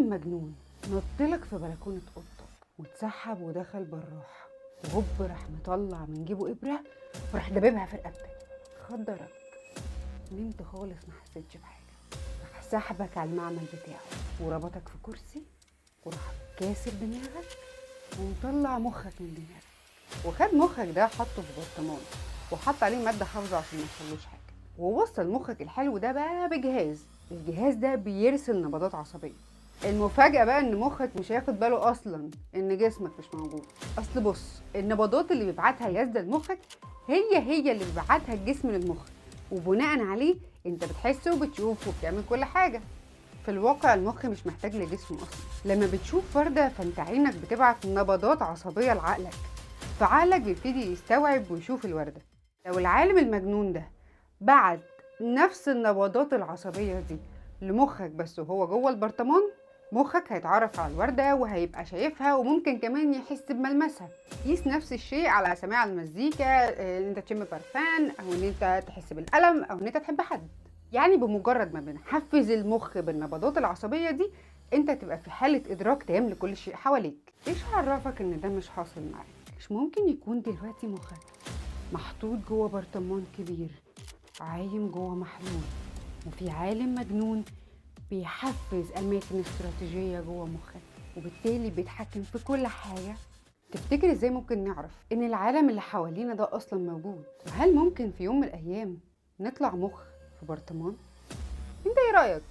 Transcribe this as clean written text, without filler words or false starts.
عالم مجنون نطلك في بلكونة اوضتك واتسحب ودخل بالراحة، وهوب راح مطلع من جيبه ابره وراح دببها في رقبتك، خدرك، نمت خالص ما حسيتش بحاجة. راح سحبك على المعمل بتاعه وربطك في كرسي وراح كاسر دماغك ومطلع مخك من دماغك، وخد مخك ده حطه في برطمان وحط عليه مادة حافظه عشان ما يحصلوش حاجة، ووصل مخك الحلو ده بقى بجهاز. الجهاز ده بيرسل نبضات عصبية. المفاجأة بقى ان مخك مش هياخد باله اصلا ان جسمك مش موجود. اصل بص، النبضات اللي بيبعتها الجهاز ده لمخك هي هي اللي بيبعتها الجسم للمخ، وبناء عليه انت بتحس وبتشوف وبتعمل كل حاجة. في الواقع المخ مش محتاج لجسمه اصلا. لما بتشوف وردة فانت عينك بتبعت نبضات عصبية لعقلك، فعقلك بيبتدي يستوعب ويشوف الوردة. لو العالم المجنون ده بعت نفس النبضات العصبية دي لمخك بس وهو جوه البرطمان، مخك هيتعرف على الوردة وهيبقى شايفها، وممكن كمان يحس بملمسها. قيس نفس الشيء على سماع المزيكا، ان انت تشم برفان، او ان انت تحس بالألم، او ان انت تحب حد. يعني بمجرد ما بنحفز المخ بالنبضات العصبية دي، انت تبقى في حالة ادراك تام لكل شيء حواليك. ايش عرفك ان ده مش حاصل معاك؟ مش ممكن يكون دلوقتي مخك محطوط جوه برطمان كبير عايم جوه محلول، وفي عالم مجنون بيحفز أماكن استراتيجية جوه مخك، وبالتالي بيتحكم في كل حاجة. تفتكر ازاي ممكن نعرف ان العالم اللي حوالينا ده اصلا موجود؟ وهل ممكن في يوم من الايام نطلع مخ في برطمان؟ انت ايه رأيك؟